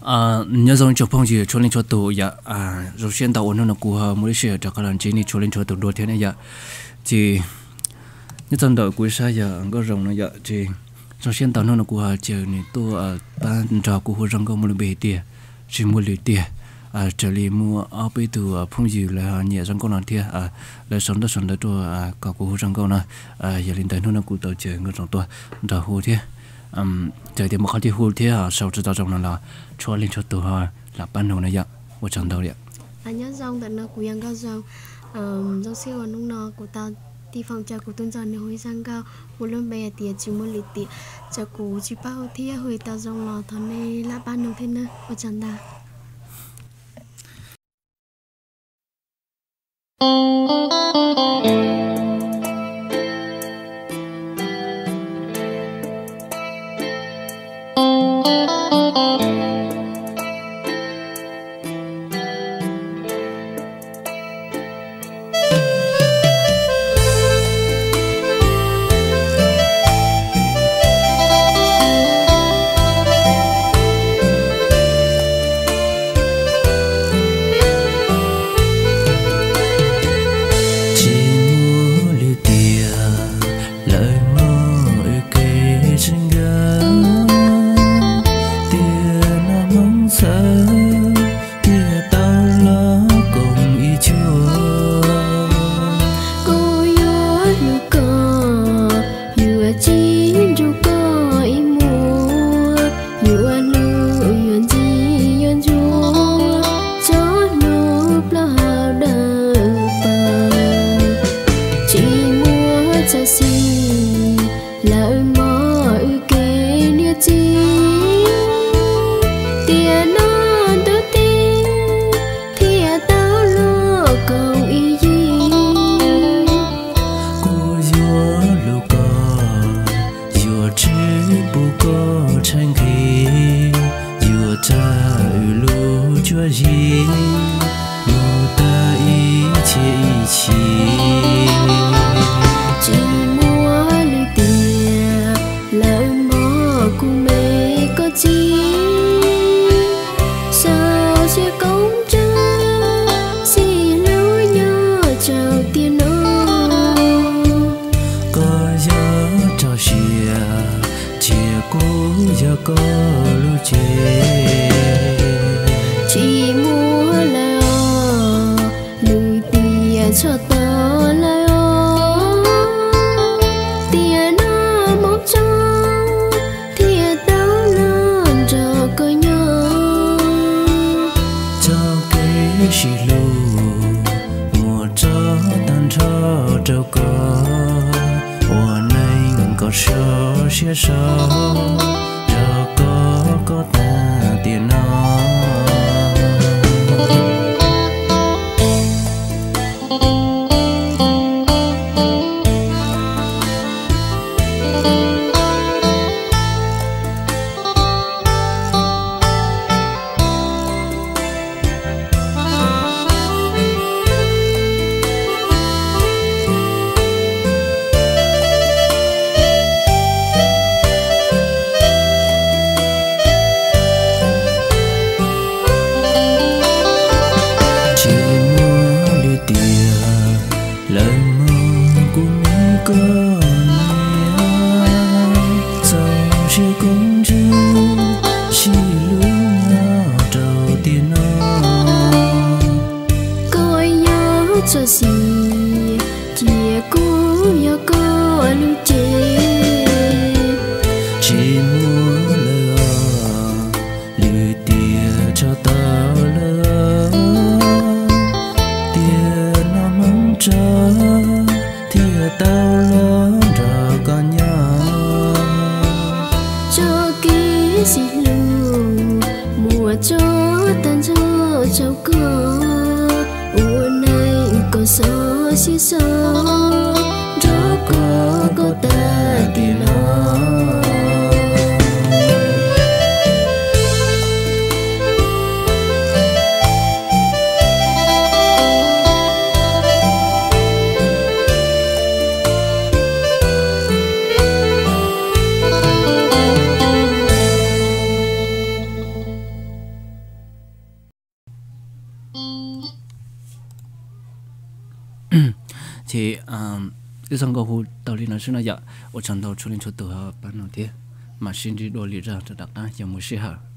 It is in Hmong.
Nyob zoo tsoom phooj ywg txhua leej txhua tus yom, zoo siab ntau uas hnub no kuv ho muaj lub sij hawm rov qab los ntsib nej txhua leej txhua tus dua thiab ne yom. Ces nyob txog ntawm kuv ib sab yog Nkauj Zoo no yom, ces zoo siab ntau hnub no kuv ho caw nws tuaj pab nrog kuv hu zaj nkauj muaj lub npe hais tias Tsis Muaj Lwm Tiag. Raws li muaj ob peb tug phooj ywg lawv ho nyiam zaj nkauj no thiab lawv sau ntaub sau ntawv tuaj kom kuv hu zaj nkauj no. Yog li ntawd hnub no kuv tau caw Nkauj Zoo tuaj nrog hu thiab. Txawm tias muaj qhov twg hu thiab sau tsis tau zoo no los txhua leej txhua tus ho lam pab nug no yom. Ua tsaug ntau li. Nyob zoo, ntawm no kuv yog Nkauj Zoo. Zoo siab uas hnub no kuv tau tij foom caw kuv tuaj nrog nws hu ib zaj nkauj muaj lub npe hais tias Tsis Muaj Lwm Tiag. Txawm kuv tsis paub hu thiab hu tsis tau zoo los thov nej lam pab nug thiab nawb. Ua tsaug ntau. Tsis muaj lwm tiag, lawv muab wb kev tseem nkawd, tiam no Hmoob txawv, thiaj tau los koom ib chuag. Kuv yuav hlub koj, yuav txib nrug koj ib muag, yuav hlub yuav ntxim yuav ntsuag, txhua hnub plaub hau dawb paug. Tsis muaj txoj sia, lawv muab wb kev niam txiv, tiam no ntuj teb thiaj tau los koom ib yig. Kuv yuav hlub koj, yuav tsis pub koj tshaib nqhis, yuav tsa wb lub cuab yig mus tag ib txhiab ib chim. Tsis muaj lwm tiag, lawv muab kuv me koj txiv, sau siab koob tsawv, xij hlub nyob rau tiam no. Koj yog txoj sia, cia kuv yog koj lub cev. Tsis muaj lawm os, lwm tiag txhob tos lawm os, tiam no Hmoob txawv, thiaj tau los nrog koj nyob. Txoj kev sib hlub, muab tso tag nrho rau koj, ua neej kom sov siab sov, nrog koj koj tag tiam no. Tsis muaj lwm tiag, lawv muab kuv me koj niam, txoj sia koob tsawv, sib hlub nyob rau tiam no. Koj yog txoj sia, cia kuv yog koj lub cev. Tsis muaj lawm os, lwm tiag txhob tos lawm os, tiam no Hmoob txawv, thiaj tau los nrog Ces wb txoj nkauj hu tau li no xwb no yom. Ua tsaug ntau txhua leej txhua tus pab no thiab, mam sib ntsib dua lwm zaug rau tom qab, ces mus sij hawm.